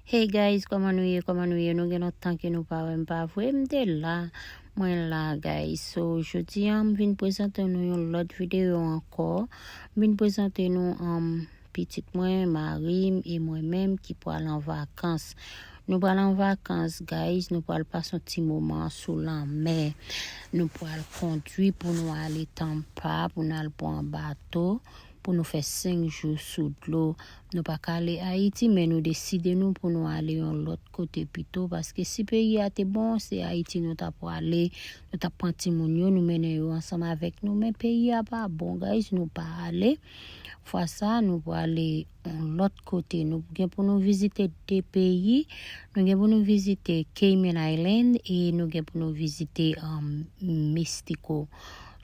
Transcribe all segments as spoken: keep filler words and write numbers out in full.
Hey guys, kòman nou ye? Kòman nou ye? Nou gen lontan ke nou pa wè m, pa vre? M te la, mwen la, guys. So, jodi a, m vin prezante nou yon lòt videyo ankò. M vin prezante nou, um, pitit mwen, mari m e mwen menm ki pral an vakans. Nou pral an vakans, guys. Nou pral pase yon ti moman sou lanmè. Nou pral kondwi pou nou ale Tampa, pou n al pran bato, pou nou fè senk jou sou dlo. Nou pa ka ale Ayiti, men nou deside nou pou nou ale yon lòt kote pito, paske si peyi a te bon, se Ayiti nou ta prale, nou ta pran timoun yo, nou mennen yo ansanm avèk nou, men peyi a pa bon, guys, nou pa ale. Fwa sa, nou prale yon lòt kote. Nou gen pou nou vizite de peyi. Nou gen pou nou vizite Cayman Island e nou gen pou nou vizite, um, Mexico.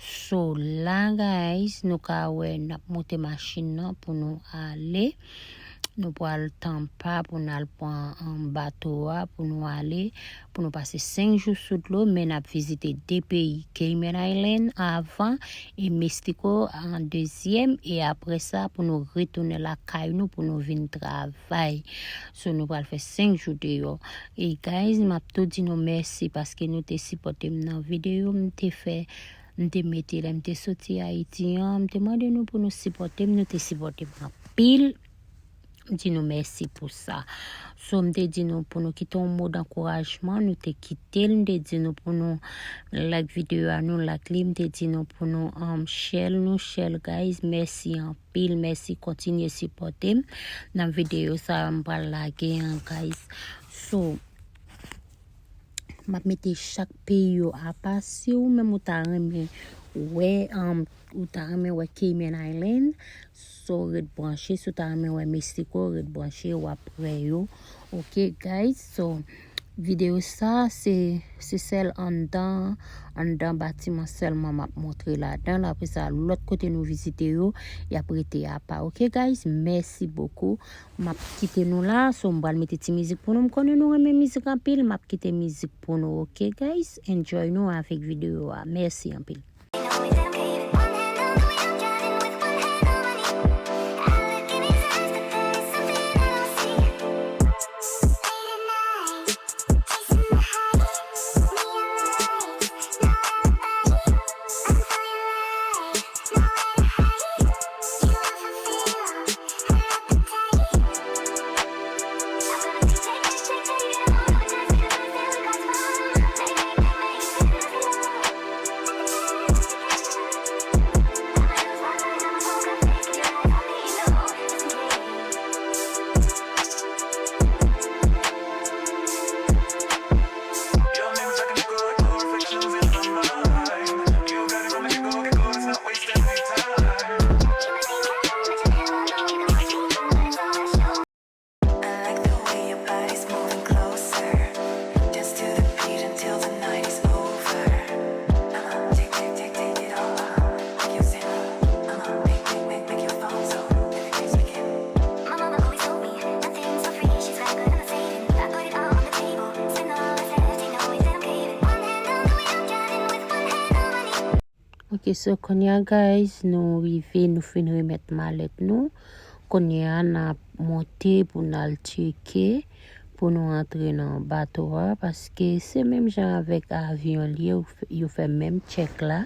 So, la, guys, nou ka wè n ap monte machin nan pou nou ale. Nou pral Tampa pou n al pran, um, bato a pou nou ale, pou nou pase senk jou sou dlo, men n ap vizite de peyi, Cayman Island avan e Mexico an dezyèm, e apre sa pou nou retounen lakay nou pou nou vin travay. So, nou pral fè senk jou deyò. E guys, m ap tou di nou mèsi paske nou te sipòte m nan videyo m te fè, m te mete lè m te soti Ayiti an. M te mande nou pou nou sipòte m, nou te sipòte m anpil. M di nou mèsi pou sa. So, m te di nou pou nou kite yon mo dankourajman, nou te kite l. M te di nou pou nou like videyo a, nou like li. M te di nou pou nou, um, share l, nou share l, guys. Mèsi anpil, mèsi. Kontinye sipòte m nan videyo sa a m pral lage an, guys. So, m ap mete chak peyi yo apa. Si ou menm ou ta renmen wè, um, ou ta renmen wè Cayman Island, so ret branche. Si ou ta renmen wè Mexico, ret branche, w ap wè yo. Ok, guys, so, videyo sa, se, se sèl anndan, anndan batiman sèlman m ap montre ladan l. Apre sa, lòt kote nou vizite yo, y ap rete apa. Ok, guys, mèsi bokou. M ap kite nou la, so m pral mete ti mizik pou nou. M konnen nou renmen mizik anpil, m ap kite mizik pou nou, ok, guys? Enjoy nou avèk videyo a. Mèsi anpil. Ok, so kounye a, guys, nou rive, nou fin remèt malèt nou. Kounye a, n ap monte pou n al tcheke, pou nou antre nan bato a, paske se menm jan avèk avyon l ye, yo fè, yo fè menm tchèk la.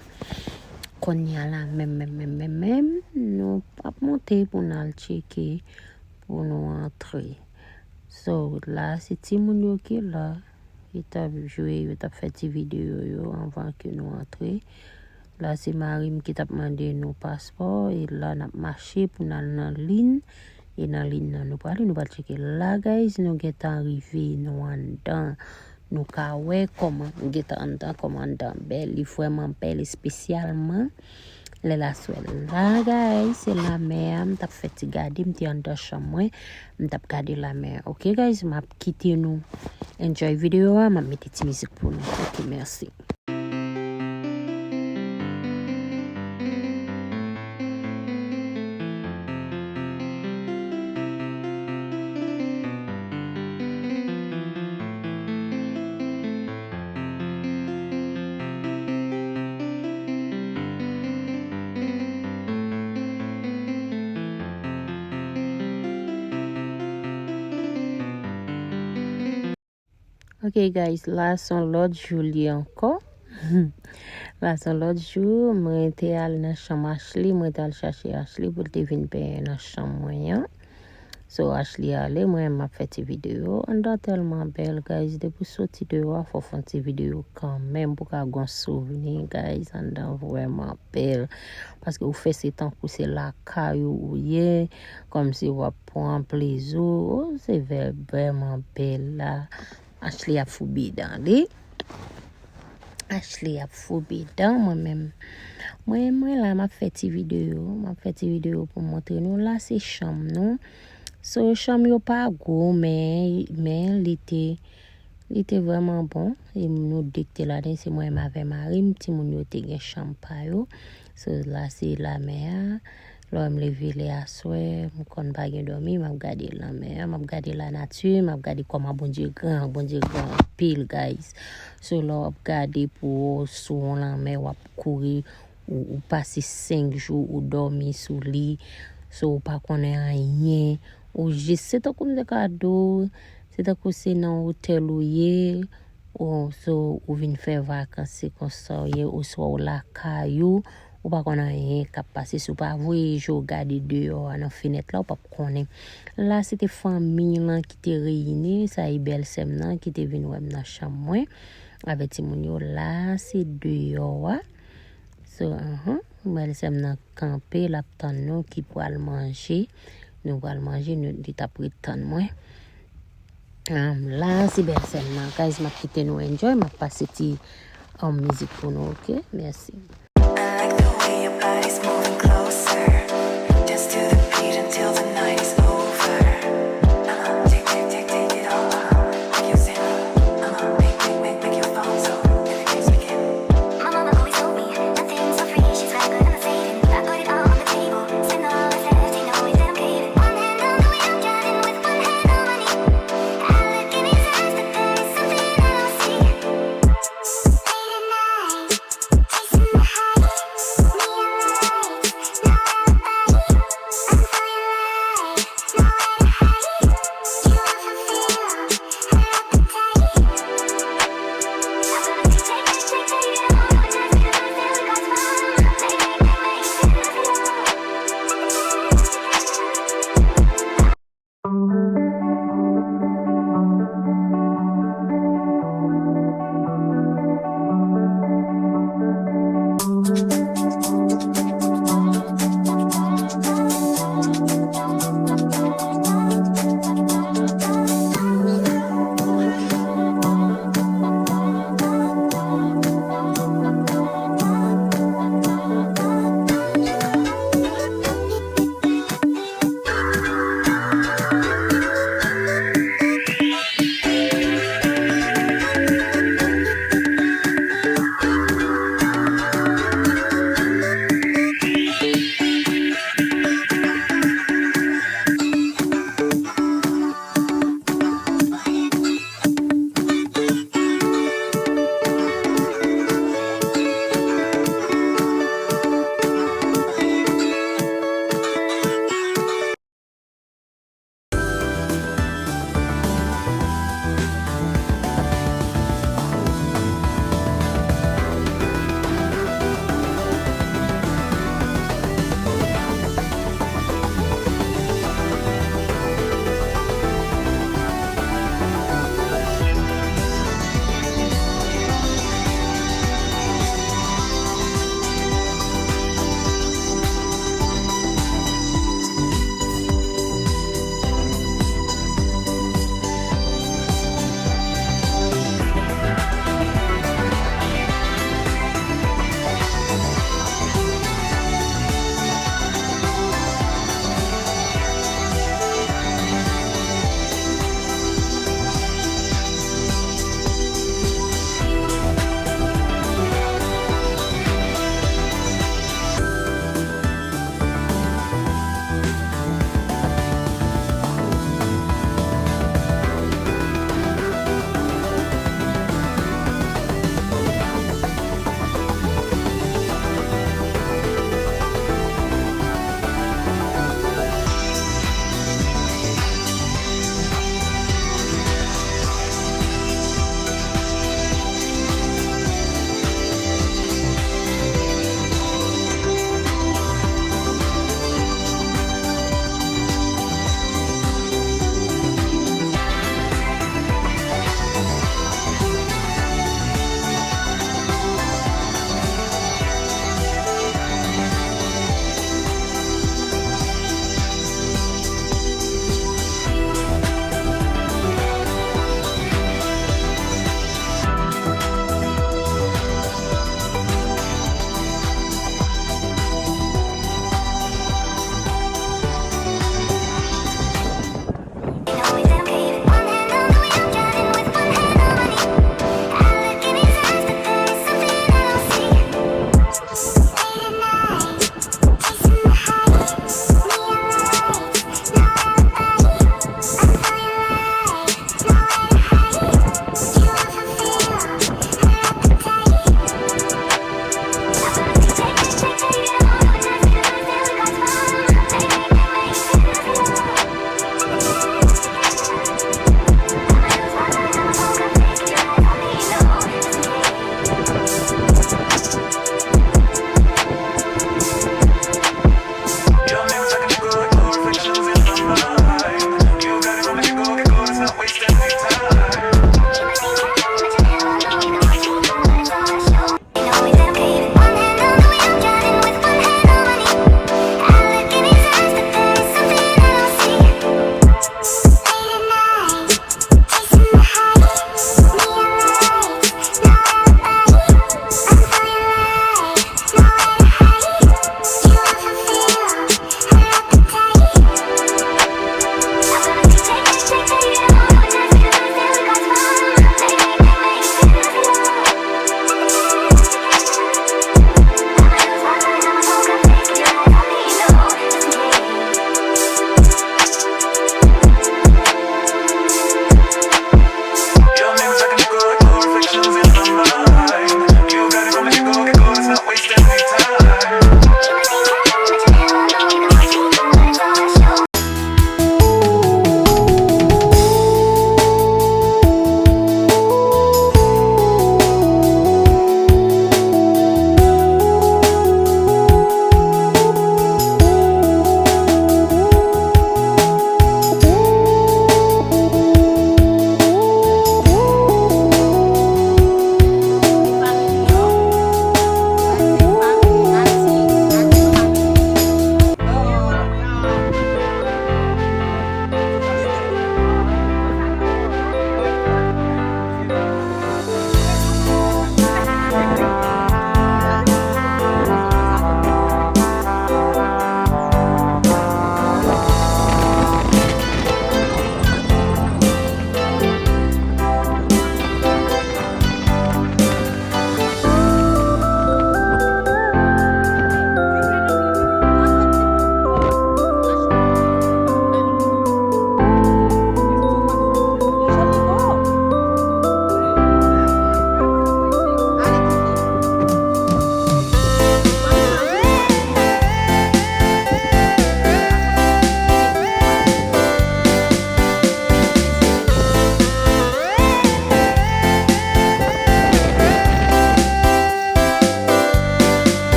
Kounye a la, menm, menm, menm, menm, menm, nou ap monte pou n al tcheke, pou nou antre. So, la, se timoun yo ki la. Yo t ap jwe, yo t ap fè ti videyo yo anvan ke nou antre. La, se mari m ki t ap mande nou paspò, e la, n ap mache pou n al nan liy, e nan liy nan nou prale, nou pral tcheke. La, guys, nou gentan rive, nou anndan. Nou ka wè kòman, gentan anndan, kòman anndan bèl, li vrèman bèl, espesyalman lè laswè la, guys, se lanmè a, m t ap fè ti gade, m te anndan chanm mwen, m t ap gade lanmè a. Ok, guys, m ap kite nou enjoy videyo a, m ap mete ti mizik pou nou. Ok, mèsi. Ok guys, la se yon lòt jou li ankò. La se yon lòt jou, mwen te al nan chanm Ashley, mwen te al chache Ashley pou l te vin benyen nan chanm mwen an. So Ashley ale, mwen m ap fè ti videyo. Anndan tèlman bèl guys, depi w soti deyò a, fò w fè yon ti videyo kanmenm pou ka gon souvni guys, anndan vrèman bèl. Paske ou fè se tankou se lakay ou ou ye, kòmsi w ap pran plezi w. Oh, se vrèman bèl la. Ashley ap foubi dan li. Ashley ap foubi dan mwen menm. Mwen, mwen la, m ap fè ti videyo. M ap fè ti videyo pou montre nou. La, se chanm nou. So, chanm yo pa gwo, men, men li te, li te vrèman bon. E nou de ki te ladan, se mwen menm avè mari m. Timoun yo te gen chanm pa yo. So, la, se lamè a. Lè m leve lè aswè, m konn pa gen dòmi, m ap gade lanmè a, m ap gade lanati, m ap gade kòman Bondye gran, Bondye gran anpil, guys. So, lè w ap gade pou w sou yon lanmè, w ap kouri, ou, ou pase senk jou, ou dòmi sou li. So, ou pa konnen anyen. Ou jis, se tankou m te ka di w, se tankou se nan otèl ou ye, ou, so, ou vin fè vakans, se konsa w ye, oswa w lakay ou, ou pa konn anyen k ap pase. Si w pa voye je w gade deyò a nan fenèt la, ou p ap konnen. La, se te fanmi lan ki te reyini, sa e bèlsè m nan ki te vin wè m nan chanm mwen avèk timoun yo. La, se deyò a. So, anhan, bèlsè m nan kanpe, l ap tann nou ki pral manje. Nou pral manje, nou, li t ap ret tann mwen. Um, la, se bèlsè m nan. Guys, m ap kite nou enjoy, m ap pase ti um, mizik pou nou, ok? Mèsi. I like the way your body's moving closer. Dance to the beat until the night is over. Uh-huh. Take, take, take, take it all. Uh-huh. Like you say, uh-huh. Make, make, make, make your phone so. Let the games begin. My mama always told me, nothing's for free. She's right, but I'm a saving. I put it all on the table. Spend all that's left, ain't no way that I'm caving. One hand on the wheel, driving with one hand on my knee. I look in his eyes, but there is something I don't see. Late at night, chasing the high.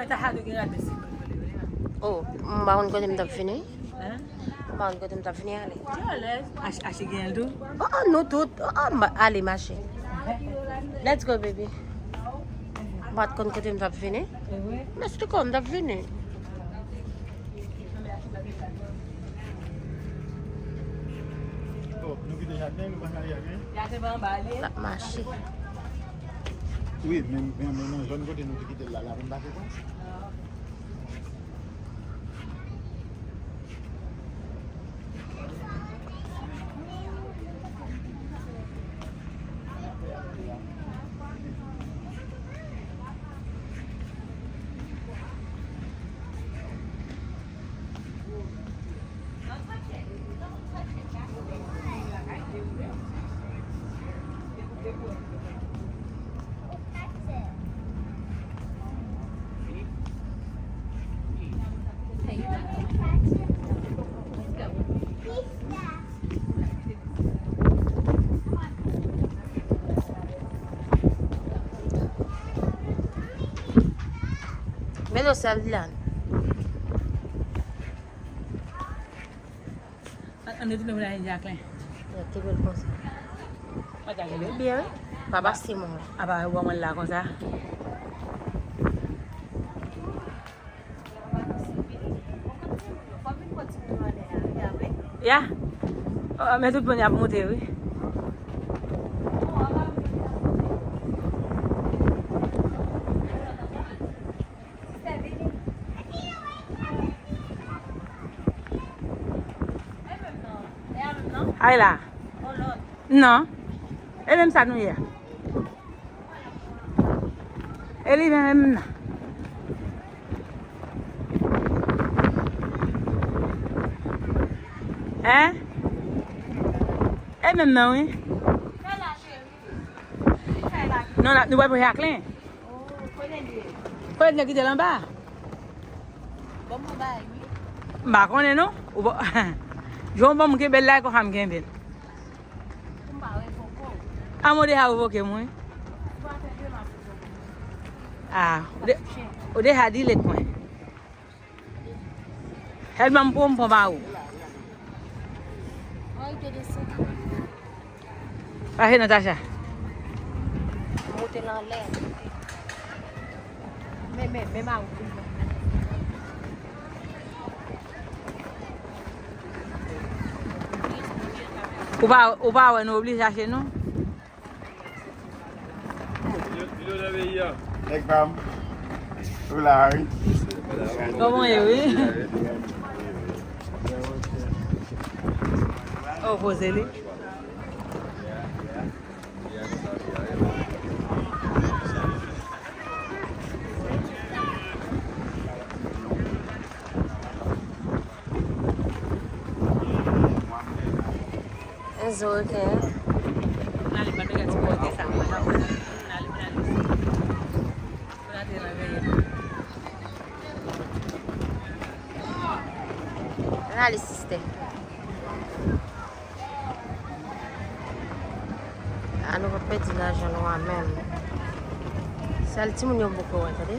Mwen ta chado gen rad de si mwen vle, vle. Oh, m pa konn kote m t ap vini. Hein? M pa konn kote m t ap vini ale. Ti alèz. Ach-, achte gen l tou? Oh, oh, nou tout. Oh, oh, m ale mache. Let's go, baby. M pa t konn kote m t ap vini. E vre? Men se te kò m t ap vini. Oh, nou kite jaden, nou pa kale jaden. Jaden pa anba li. L ap mache. Wi, men, men, men nan zòn kote nou te kite l la, la pou n pase pran. Mete w sèl di la. An, an nou tounen vin a Jacqueline. Yo, ki bèl konsa. Mwen ta rele. Byen, wi. Pa pase mwen. Apa, ou wè mwen la konsa. Ya. Oh, men tout moun y ap monte, wi. Ay la. Non. E menm sa nou ye a. E li menm, menm nan. Hein? E menm nan, wi. Non, la, nou pral pran Jacqueline. Kote nèg kite l anba? M pa konnen non. Ou pa, jan w ban m kenbe l la, e konsa m kenbe l. A, mwen deja revoke m, wi. A, ou de-, ou deja delete mwen. Sèlman m pou m pran pa ou. Pase Natacha. Moute l anlè. Men, men, men ma ou. Ou pa, ou pa wè nou oblije chache nou? Nèg pa m. Ou la, wi. Kòman w ye, wi? Oh, poze li. Enzo, ok. Ann ale, sistè. A, nou pa pèdi lajan nou a menm. Sèl timoun yo m poko wè, tande.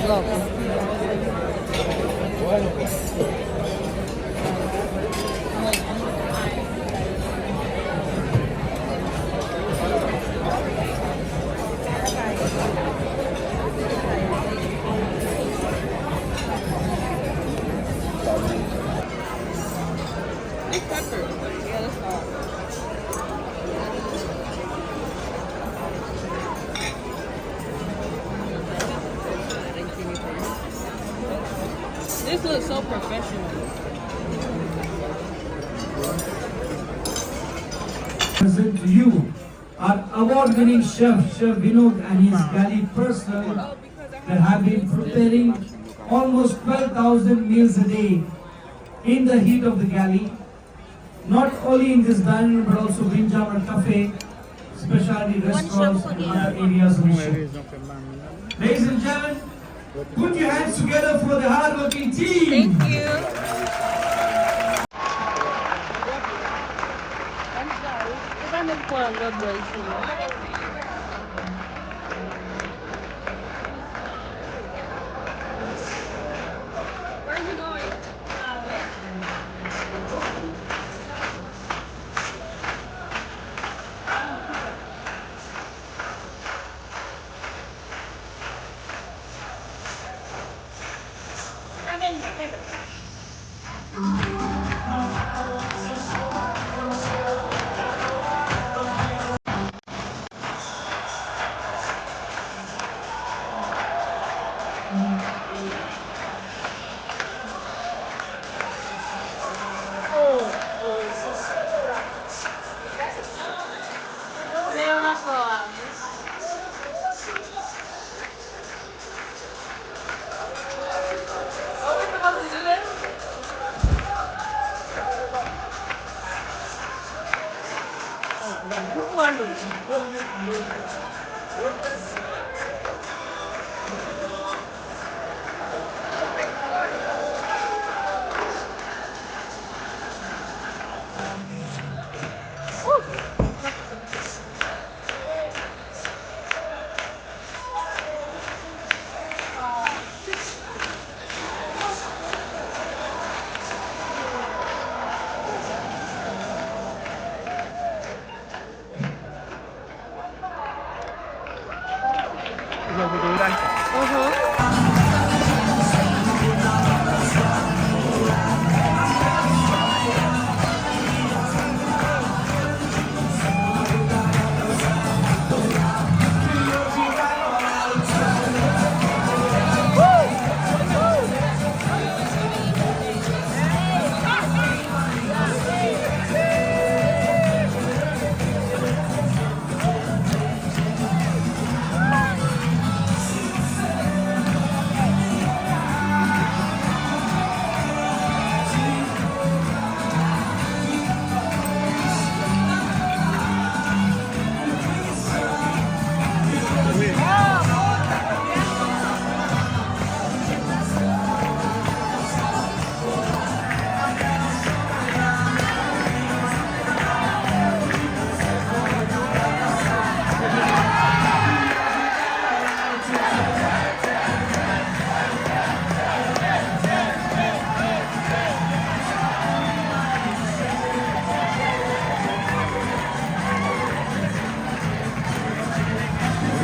Big pepper. Yeah, that's all. This looks so professional. Present to you our award-winning chef, Chef Vinod and his galley personnel that have been preparing almost twelve thousand meals a day in the heat of the galley, not only in this dining room but also Windjammer Cafe, specialty restaurants and other areas on the ship. Ladies and gentlemen, put your hands together for the hardworking team. Thank you. Where are you going?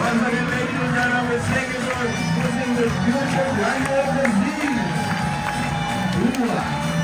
Once again, ladies and gentlemen, thank you for putting the future right here in the sea. Ooh, ah.